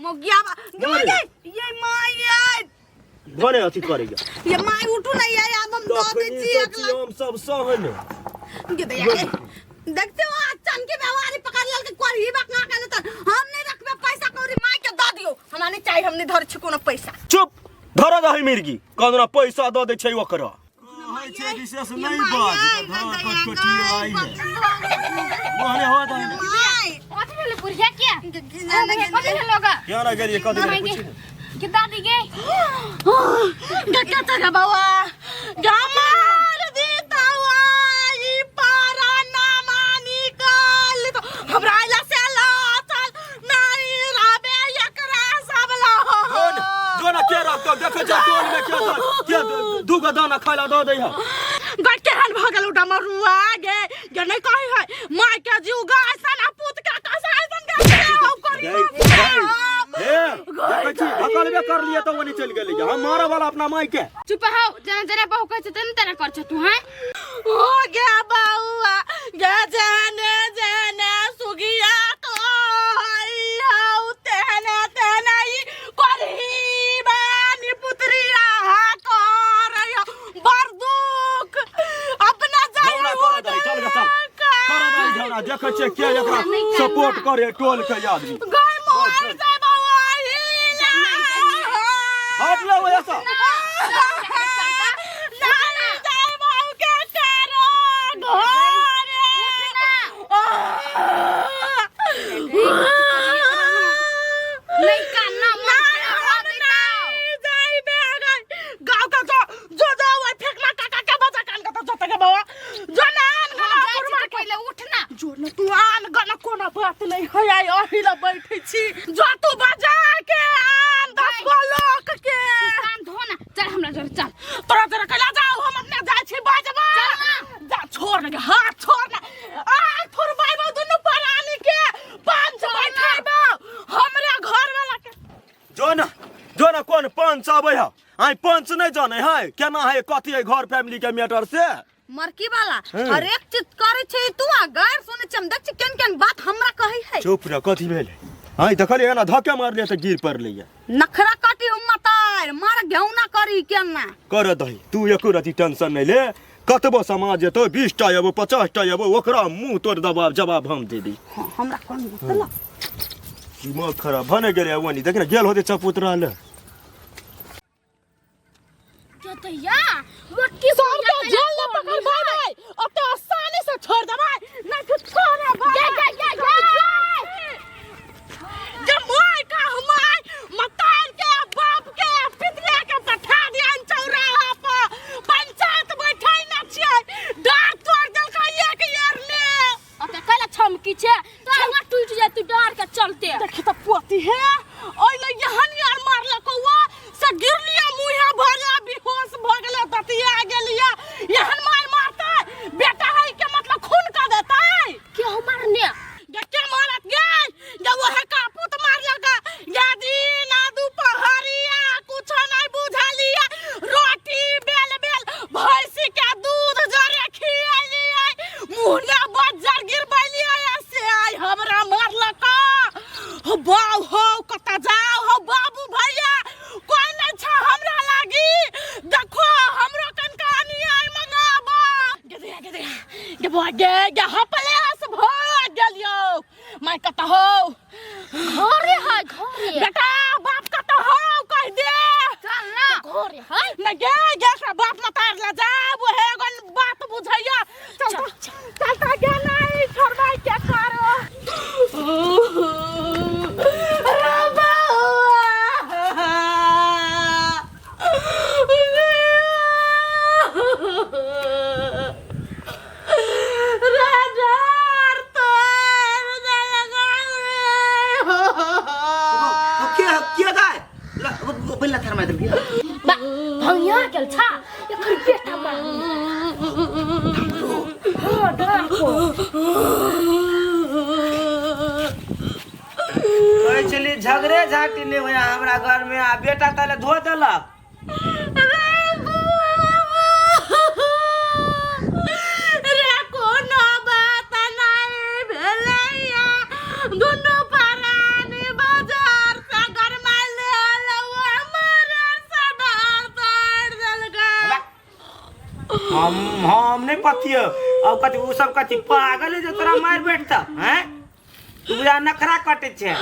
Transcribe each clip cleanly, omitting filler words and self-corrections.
मोगिया मारे। ये माय ये भने अथी करैया ये माय उठू नहीं ये आब हम दऽ दै तखनी छी से एक छी लाख हम सब सहने गे दैया गे। देखते हो आज चन के व्यवहार पकड़ लेल के कोरी बात ना करे त हम नहीं रखबे पैसा कौड़ी माय के दऽ दियो हमरा नहीं चाहिए हम नहीं धर छी कोनो पैसा चुप धर दही मिर्गी कहना पैसा दऽ दै छै ओकरा कहै छै विशेष नहीं बाज धर कटकटी आई है मोहने हो दही माय कथी भेलै बुढ़िया के कथी भेल ओकरा क्या ना गेलियै कथी भेलै पूछी ने। के दादी गे गक्का तक बाबा गमार दीतावा ई पारा ना मानी काल तो हमरा आइला से ला चल नहीं राबे एकरा सब ला जो न जो न के रखतो देखै छै टोल में के दऽ- के दू गो दाना खाय ला दऽ दै है गट केहन भऽ गेल उठा मरुआ गे गे नहीं कही है माय के जीव गाय सन आ पूत के कसाय सन गे हौ करी हे देखै छी धकलबे कर लिए तऽ ओनी चलि गेलै हम मारऽ वाला अपना माय के चुप हो जेना जेना बहु कहै छै तेना तेना कर छै तू हैं हो गया बउआ गे जाने जाने सुगिया तो हौ तेने तेने ई करही बानी पुत्रिया कर बड़ दुख अपना जाय झगड़ा कर दही चल गे चल कर दही झगड़ा देखै छियै के एकरा सपोर्ट करे टोल के आदमी गाय मोर जाय बउआ हिला हट ले ओए से नहीं जाय बउ के करो घरे नहीं कान्ना मन खराब हो गाँव का जो जो जो वो फेंकना काका के बजा कान का तो जोते के बाबा जो ना आन गना जाओ पहिले उठ ना जो न तू आन गना कोनो बात नहीं है आई अही ला बैठे छी जो तू बजा के आन 10 गो लोक के कान धो ना चल हमरा जोरे चल तोरा तोरा कैला जाओ हम अपने जाय छी बजबा जा छोड़ ना हाथ छोड़ ना आ थोड़बाइबो दुनू प्राणी के पंच बैठाइबो हमरा घर वाला के जो ना जो ना कोन पंच आबै है आइ पंच नहीं जाने है केना है कथी है घर फैमिली के मैटर से मरकी वाला हम्म। हर एक चीज करे छै तू आ गैर सुने छै हम देख छी केन केन बात हमरा कहै है चुप रह कथी भेल आइ देखलियै ना धक्के मारलियै तऽ गिर पड़लैया नखरा काटी मतार मार घेउ ना करी केना कर दही तू एको रति टेंशन नहीं ले कतबो समाज एतो 20 टा एबो 50 टा एबो ओकरा मुंह तोड़ दबाब जवाब हम दे दी हाँ, हमरा कोन मतलब दिमाग खराब भने गेलै ओनी देख ने गेल होते चपुतरा ले जतैया मोटकी सबके जेल में पकड़बै नहीं ओते आसानी से छोड़ देबै नहीं तो छोड़े भाई जा जा जा जा जे मोय का हमाय मतार के बाप के पितरा के पठा दियन चौराहा पर पंचायत बैठै ना छियै डार तोड़ देलकै एक यार ने ओते कैला छमकी छे छंगा टूट जाय तू डर के चलते देखी त पोती है ओइ ले यहन यार मारलक हुआ से गिरलिया मुँहे भर बेहोश भ गेलै दतिया गेलिया यहन मार मारतै बेटा है के मतलब खून कर देतै के हो मारने गे के मारत गे गे वो है कापूत मारलक गे दिन आ दुपहरिया कुछ नहीं बुझलिया रोटी बेल बेल भैंसी के दूध जरे खियलियै मुँह ने बज्जर गिरबलियै से आइ हमरा मारलक हो बाउ हो कतऽ जाउ हो बाबू भैया कोई नहीं छ हमरा लागी देखो हमरो कनका अनियाय मंगाबो गे दे गे दे गे बौआ गे गे हपले से भ गेलियौ माय कतऽ हो घरे है घरे बेटा बाप कतऽ हो कह दे चल ना घरे है न गे गे से बाप मतार ले जा वो हे गन बात बुझैया चल चल चल त गे नहीं छोड़बै के करो के के गाय ल पहिला थार मार देलकै बा भंगिया गेल छा एकर बेटा मार हां डर को कहै छली झगड़े झाटी नहि होया हमरा घरमे आ बेटा ताले धो देलक रे कोनो बात नहीं भेलैया दुनू प्राणी बाजार से हम हम नहीं पतियो अब कथी उ सब कथी पागल है जो तोरा मार बैठता हैं तू बुझा नखरा कटे छे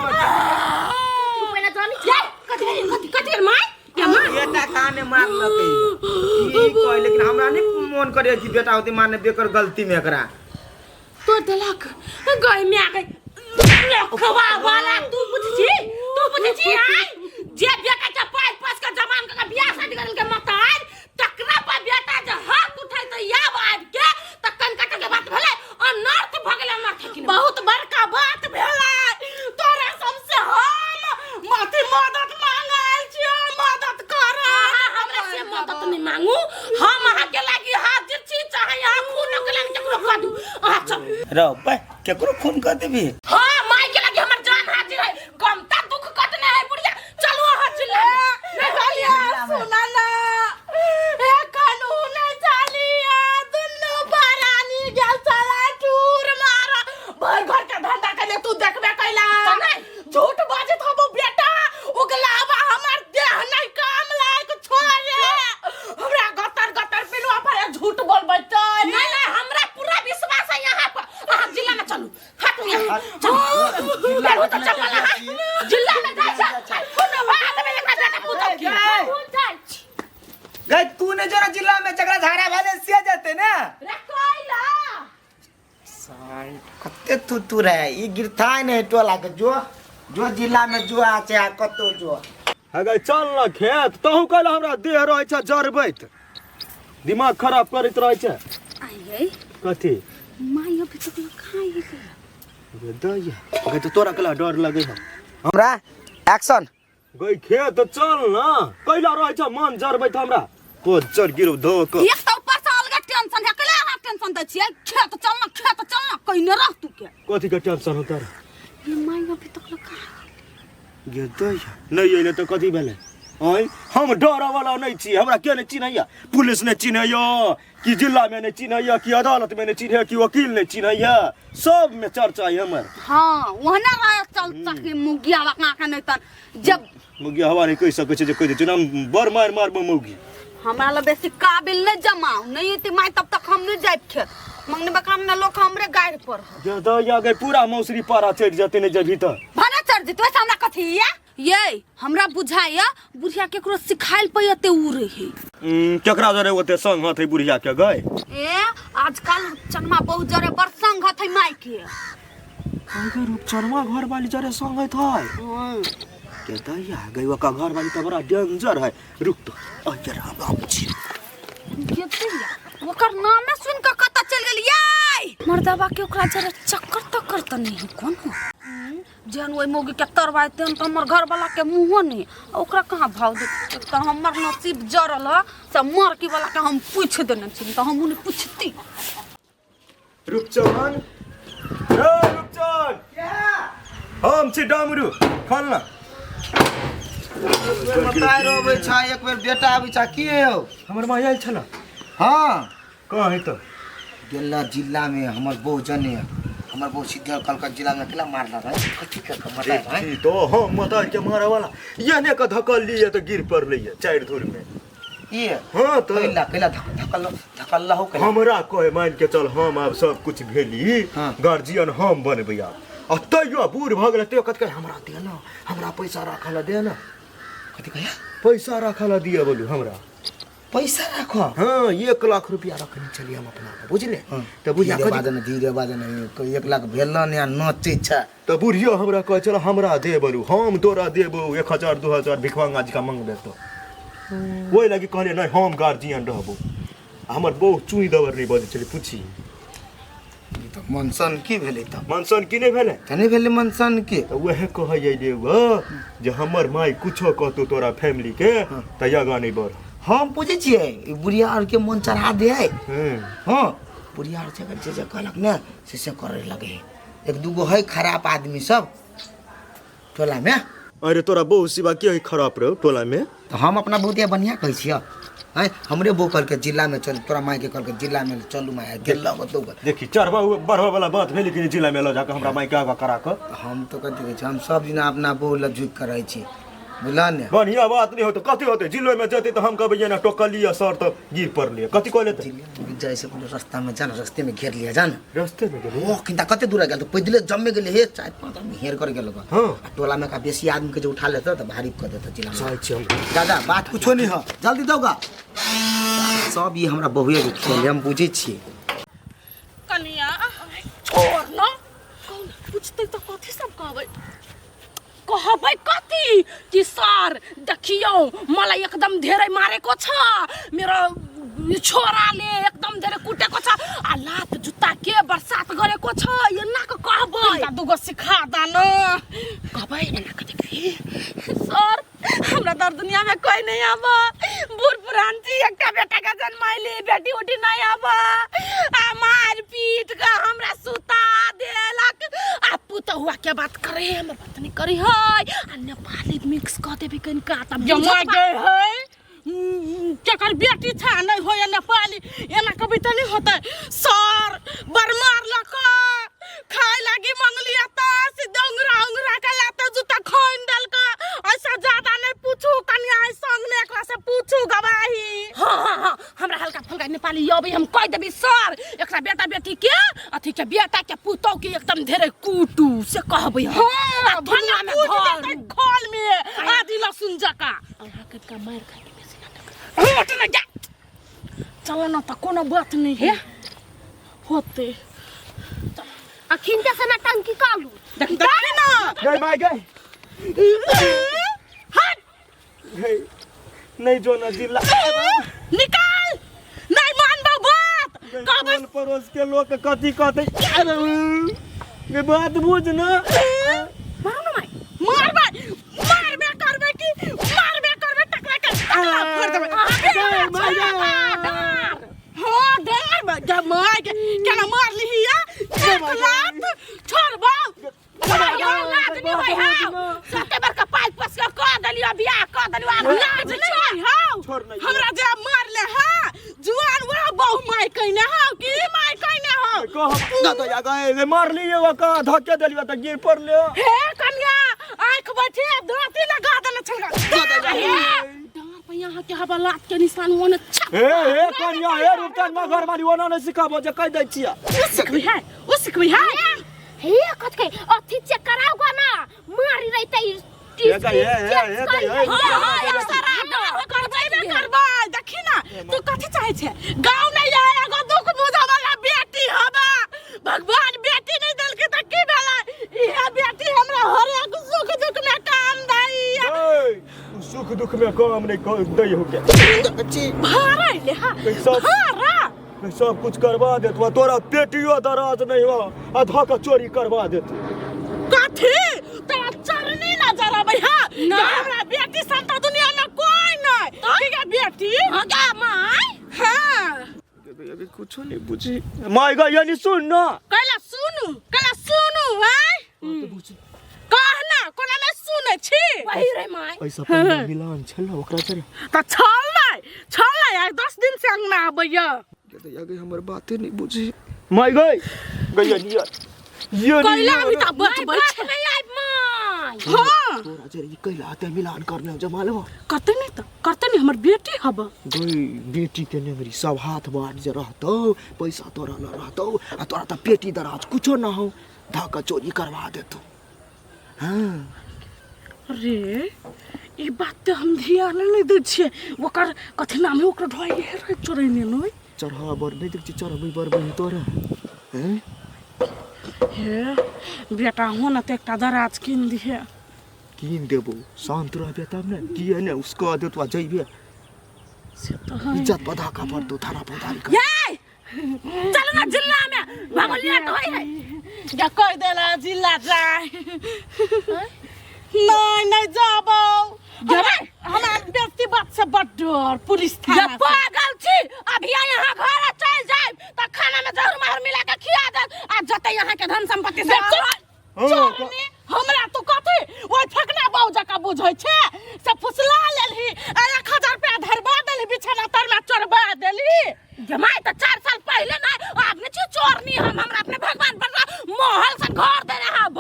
तू पहिने जानी छै कथी कथी कथी माय के माय बेटा काने मारलकै ई कह लेकिन हमरा नहीं मन करे कि बेटा होते मारने बेकर गलती में एकरा तोर देलक गई में आ गई रखवा वाला तू बुझी छी तू बुझी छी आय जे बेटा के पाइ पास के जमान के बियाह शादी करल के मत आय तकरा पर बेटा जे हाथ उठाय त याब आबि के त कनकट के बात भेलै अनर्थ भ गेलै अनर्थ कि बहुत बड़का बात भेलै तोरा सबसे हम माथि मदद मांगे आयल छियो मदद कर हमरा से मदद नहीं मांगू हम अहाँ के लागी हाजिर छी चाहे अहाँ खून के लागी केकरो कह दू अहाँ चलू रौ बे केकरो खून कर देबी हाँ माई के लागी हमर जान हाजिर है कमता दुख कटने है बुढ़िया चलू अहाँ चिल्ला नहीं चलिया सुना ना ए कानून चलिया दुन्नू परानी गेल चला टूर मारा भर घर के धंधा के तू देखबे कैला नहीं झूठ बाजत हबो बेटा उगलावा हमर देह नहीं काम लायक छोड़े हमरा गतर गतर पिलुआ पर झूठ बोलबै त नहीं नहीं हमरा पूरा विश्वास है यहाँ पर अहाँ जिला में चलू हटू यहाँ चलू बेरू तो चप्पल अहाँ जिला में जाइ छै कोनो बात में एकरा बेटा पुतौ की गई तू ने जरा जिला में जकरा झगड़ा भेले से जेते ने रे कोइला साल कते तू तू रहे ई गिरथाय ने टोला के जो जो जिला में जो आ छै आ कतो जो हगे चल न खेत तहु कहला हमरा देह रहै छै जरबैत दिमाग खराब करैत रहै छै आई गई कथी माई अभी तक ना खाई है गे दैया गे तऽ तोरा कला डर लगै है हमरा एक्शन गई खेत चल न कैला रहै छ मन जरबैत हमरा को जर गिरौ धो क एक तो ऊपर से अलग टेंशन है कला अहाँ टेंशन दै छियै खेत चल ना खेत चल ना कहिने रह तू के कथी के टेंशन हो तोरा ये माई अभी तक ना खाई गे दैया नहि अइले तऽ कथी भेलै आँय हम डरवला नहि छी हमरा के नहि चिन्हैया पुलिस नहि चिन्हैया कि जिलामे नहि चिन्हैया कि अदालतमे नहि चिन्हैया कि वकील नहि चिन्हैया सबमे चर्चा है हमर हाँ ओहना रह चल सकी मुगिया वका के नहीं तन जब मुगी हवा नहि कहि सकै छै जे कहि दै छै हम बड़ मारि मारबो मौगी हमरा ला बेसी काबिल नहीं जमाओ नहीं एती माई तब तक हम नहीं जाइब खेत मंगने बकाम ना लोग हमरे गाड़ पर हो। गे दैया गे पूरा मौसरी पारा चढ़ि जेतै नहि जेबही तऽ भने चढ़ जेतै वैसे हमरा कथी या ये हमरा बुझाया बुढ़िया केकरो सिखाइल पे उ रही केकरा जरे ओते संग हथै बुढ़िया के गए ए आजकल चनमा बहुत जरे बड़ संग हथै माई के अगर रूपचनमा घर वाली जरे संग हथै के दैया गई ओका घर वाली तऽ बड़ा डेंजर है रुक तो अयर हम आबै छी ओकर नामे सुन के कतऽ चलि गेलियै मर्दबा के ओकरा जरा चक्कर तक्कर त नहीं है कोनो जेहन ओहि मौगी के तरवाय तेहन तऽ हमर घरवाला के मुँहो नहि आ ओकरा कहाँ भाव दे एक तऽ हमर नसीब जरल ह से मरकी वाला के हम पूछि देने छी तऽ हमहूँ नहि पूछती रूपचन ए रूपचन हम छी डमरू खोल न मताइ रोबै छै एक बेर बेटा आबै छै की यौ हमर माँ आयल छल हँ कहाँ है तऽ गेल जिला में हमर बहु जने हमर बहु सीधा कलकत्ता जिला में अकेला मारलक है कथी के के मताइ है ई तो हम मताइ के मारे वाला ये के धकल लिए तो गिर पड़लै ये चारि धूर में ये हाँ तो कैला कैला धक धकल धकल हो कैला हमरा कहे मान के चल हम आब सब कुछ भेली हाँ। गार्जियन हम बनबै आब आ तैयो बूढ़ भऽ गेलै तैयो कथी कहे हमरा दे ना हमरा पैसा राखल दे ना कथी कहला पैसा राखल दिअ बोलू हमरा पैसा राखो हाँ 1 लाख रुपया रखने छलियै हम अपना के, बुझले तऽ बुढ़िया धीरे कथी बाजन धीरे बाजन 1 लाख भेल ने आ नचै छै तऽ बुढ़ियो हमरा कहै छल हमरा दे बोलू हम तोरा देबौ 1000 2000 भिखमंगा जी का मंगबे तो ओहि लागी कहलियै नहि हम गार्जियन रहबौ आ हमर बहु चुई दबर नहि बजै छलै पूछी ई तऽ मनसन की भेलै तब मनसन की नहि भेलै तऽ नहि भेलै मनसन की तऽ उएह कहै अयलै गो जे हमर माय कुछो कहतौ तोरा फैमिली के तऽ आगाँ नहि बढ़ हम पूछै छियै ई बुढ़िया आरके मन चढ़ा दे है हूँ हँ बुढ़िया आर जे जे कहलक ने से से करे लगे है एक दूगो है खराब आदमी सब टोलामे अरे तोरा बहु सिवा के है खराब रहो टोला में तऽ हम अपना बहुते बढ़िआँ कहै छियै आँय हमरे बो कहलकै जिलामे चल तोरा मायके कहलकै जिलामे चलू माय गेलहुँ कतहु देखी चढ़बा बढ़बा वाला बात भेल कि जिला में लऽ जाके हमरा मायके आगा करा कऽ। हम तऽ कथी कहै छी, हम सब दिना अपना बो लग झुकि कऽ रहै छी, बुझलह ने। बढ़िया बात नहीं होते, कथी होते जिलो में जेते तो हम कहबै ये ना टोकलिए सर तो गिर पड़लिए, कथी कह लेते? जाइ से पहिले रास्ता में जान, रास्ते में घेर लिया जान। रास्ते में गेलिए? ओ किंता कते दूर गेल तो पैदले जम्मे गेले हे 4-5 आदमी घेर कर गेल। हाँ। आ टोला में का बेसी आदमी के जे उठा लेता तो भारी कर देता जिला में। चल छी हम। दादा बात कुछो नहीं है, जल्दी दौगा। सब ये हमरा बहुए के खेल है, हम बुझै छियै। कनिया छोड़ ना, कौन पूछते तो कथी सब कहबै? कहबै कथी कि सर देखियौ मलाई एकदम धेरै मारेको छ, मेरो छोराले एकदम धेरै कुटेको छ आ लात जुत्ता के बरसात गरेको छ, एना के कहबै। एकटा दूगो सिखा दा न, कहबै एना के। देखी सर हमरा दर दुनिया में कोई नहीं आबा, बूढ़ पुरान छी, एकटा बेटा के जन्मैली, बेटी उटी नहीं आबा, आ मार पीट के हमरा सुता देलक। आ पुतहुआ के बात करे हमर बात नहीं करी है, आ नेपाली मिक्स क देबे कनिका तब जमा गे है। केकर बेटी छा नहीं होय नेपाली, एना कभी त नहीं होतै। सर बड़ मारलक, खाए लागी मंगलिया त सीधा उंगरा उंगरा के लाते जूता खोइन देलक। ऐसा ज्यादा नहीं पूछू कन्या संग में एकरा से पूछू गवाही। हाँ हाँ हाँ हमरा हल्का फुल्का नेपाली अबै, हम कह देबी सर एकरा बेटा बेटी के अथी के बेटा के पुतौ के एकदम धेरै कुटू से कहबै। हाँ दुनिया में धर खोल में आदि लहसुन जका अहाँ के का मार खाए के बेसी नाटक हट न जा। चलो न त कोनो बात नहीं है होते। अखिन से ना टंकी कालू देखी ना गई माय गई हट गई नहीं जो ना जिला निकाल नहीं मानबो बात कहबै। टोल पड़ोस के लोग कथी कहते गे, बात बुझ ना। मारू ना माय, मारबै मारबे करबै कि मारबे करबै, टकरा के टकरा फोड़ देबै। गई माय गई। हाँ डर गे my गे, केना मार लिही या एक लात छोड़बो लाज नहीं होय हौ। सते बड़का पाल पोस के कह देलियो बियाह कह देलियो, आब लाज नहीं होय हौ। छोड़ नहीं। हमरा जे मारले हा जुआन वह बहु my कहने हौ कि my कहने हौ। कह ना तो या गए रे मार लिए वो का धक्के देलियो त गिर पड़लियो। हे कन्या आंख बैठे दांती लगा देने छलगा। डांर पर यहाँ के हवा लात के निशान ओने छप। हे हे कन्या हे रुपचंद मगर वाली ओना नहीं सिखाबो जे कह दै छिया। उ सिखबी है, उ सिखबी है। हे कथ के अथी चेक कराओ ना मारी रहते। हे गई, हे, हे, हे गई, हे। हाँ, हाँ, एक सारा डांर करबै ने करबै। देखी ना तू कथी चाहे छे, गाँव नहीं आए एगो दुख बुझे वाला बेटी हबा, भगवान बेटी नहीं देलकै त की भेलै, इहे बेटी हमरा हर एक सुख दुख में काम दैया। ए, सुख दुख में काम नहीं दै हो के भाड़ा ले हा, सब- भाड़ा सब कुछ करवा देत तोरा, पेटियो दराज नहीं हो आ धक्का चोरी करवा देत। कथी तोरा चरनी नजर अबै हा? हमरा बेटी सन त दुनिया में कोई नहीं। ठीक है बेटी? हाँ गा my. हाँ अभी कुछो नहीं बुझी my गई, यानी सुन ना। कैला सुनू, कैला सुनू आय कह ना, कोना नहीं सुनै छी। वही रे my. ऐसा पहिले मिलान छल ओकरा जरे त छल नै, छल नै, आइ 10 दिन से अंगना आबैया। के हमर बाते नहीं बुझी my गई गई यानी ये कैला अभी त बचबै बात छै। नहीं आइ my. हाँ तोरा जरे ई कैला आते मिलान करने जमा लेबो। करते नहीं त करते नहीं, हमर बेटी हब। गई बेटी के नेमरी सब हाथ बाट जे रहतो, पैसा तोरा न रहतो आ तोरा त पेटी दराज कुछो ना हो, धक्का चोरी करवा देतो। हाँ रे ई बात त हम ध्यान नहीं दै छियै, ओकर कथी नाम है ओकर ढोइ रहे चोरैने नै चढ़ा बर नहीं देख छी चढ़बै बरबै तोरा। हैं हे बेटा हो न त एकटा दराज कीन दिहे। कीन देबो, शांत रहबे तब ने, किए ने उसको देतो आ जइबे से त है। इज्जत बधा का पड़तो थाना पौधारी का। ये चल ना जिला में भागो लेट होय है या कह देला जिला जाय। नहीं नहीं जाबो, जेबै? हमरा बेइज्जती बात से बड डर, पुलिस थाना ये से। पागल छी, अभी यहाँ घर चल जाए त खाना में जहर मार मिला के खिया देत आ जते यहाँ के धन संपत्ति से हाँ, चोरनी हमरा तो कथी ओइ फकना बाऊ जका बुझै छे से फुसला लेलही आ 1000 रुपया धरबा देलही बिछाना तर में। हम हमरा अपने भगवान पर महल सन घर देने हब।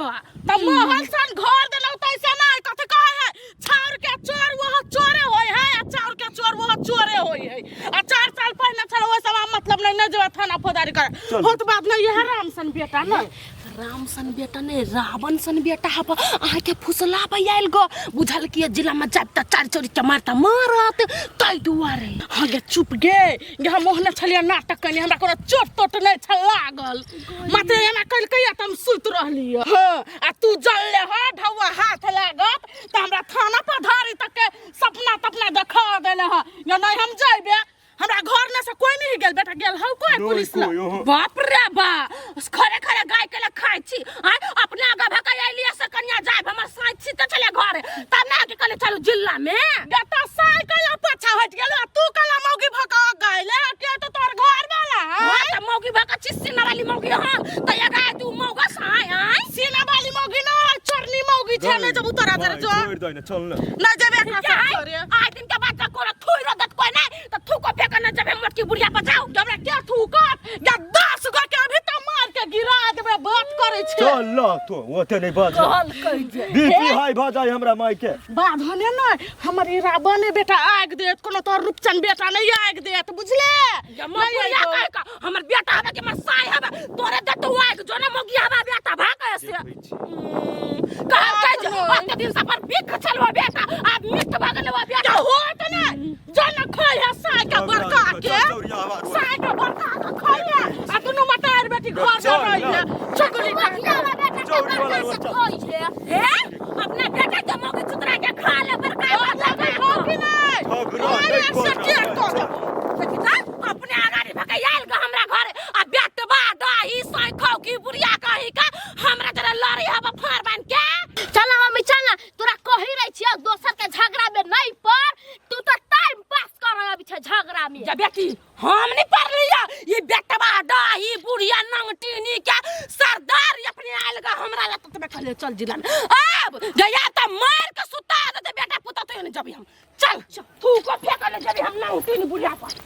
त महल सन घर देलौ तैसे नहीं, कथी कहे है छाउर के चोर वह चोरे होय है आ चाउर के चोर वह चोरे होय है। आ 4 साल पहले छल ओइ सब मतलब नहीं, नहीं जेबा थाना फौजदारी करे। चल। होत बात नहीं है। राम सन बेटा नहीं, राम सन बेटा नहीं, रावण सन बेटा हब। अहाँके फुसला आयल गो बुझल कि जिला में जाब त चारि चोरी के मारता मारत, ताहि दुआरे। हाँ गे चुप गे गे, हम ओहने छलियै नाटक कने, हमरा कोनो चोट तोट नहीं छल लागल, मात्र एना कलकै त हम सुति रहलियै। हाँ आ तू जलले ह ढौआ हाथ लागत त हमरा थाना पर धरी तक के सपना तपना देखा देले ह। या नहीं हम जइबे, हमरा घर में से कोई नहीं गेल बेटा, गेल हौ कोई नहीं पुलिस कोई, लग? ओहो। बाप रे बा, खरे खरे गाय के ले खाइ छी आय अपने आगा भका आइलिए से कन्या जाय हमर साँझ छी त चले घर तब ना के कहले चलू जिला में। बेटा साइकिल पाछा हट गेल आ तू कला मौगी भका गायले के तो तोर घर वाला। हाँ त मौगी भका छी, सीना वाली मौगी। हाँ त ये गाय तू मौगा साय आय सीना वाली मौगी ना, चोरनी मौगी छे। नहीं जब उतरा जरा जो छोड़ दे ना, चल ना। नहीं जेबे एकरा क्या सब है? छोड़े। आइ दिन के बाद कोनो थुइ रोदत कोई नहीं त थूको फेंक न जबे मोटकी बुढ़िया पर जाऊ। हमरा के थूकत या 10 गो के अभी तो मार के गिरा देबे, बात करे छे। चल ना तो ओते नहीं बाज। कहल कहि जे बीपी हाई भ जाय हमरा माई के। बाधने नहीं, हमर ई रावण बेटा आग देत, कोनो तोर रूपचन बेटा नहीं आग देत, बुझले? नहीं आइबो। कह का हमर बेटा हबे के हमर साई हबे तोरे दे तू आग जो ना मौगी हबे बेटा भाग से कहल कहि जे ओते दिन से पर बिख छलवा बेटा आब मिट भगलवा बेटा। होत नहीं जो न खाय है साई के बड़का के, साई के बड़का के खाय है आ दुनू मटार बेटी घर में चल, रही है चुगली मौगी करके। हबे बेटा के चौड़ी वाला बड़का से बच्चा। खोइ छे हे अपना बेटा के मौगी चुतरा के खा ले बड़का लगे हो कि नहीं? झगड़ा अरे नहीं से करना के है, कह चल। देबो। देखी त अपने अगाडि भके आयल ग हमरा घर आ बेटबा दही साई खाउ की बुढ़िया कही का हमरा जरा लड़ी हब फाड़ बान के। चल मम्मी चल ना, तोरा कही रही छियो दोसर के झगड़ा में नहीं पड़, तू तो टाइम पास कर रहा अभी छे झगड़ा में। जा बेटी हम नहीं पढ़ लिया ये बेटबा दही बुढ़िया नंगटीनी के सरदार अपने आयल ग हमरा लत में कहले चल जिला में अब गया त मार के सुता देते बेटा पुता तो नहीं जबी हम चल थूको फेंक ले जबी हम नंगटीनी बुढ़िया पर।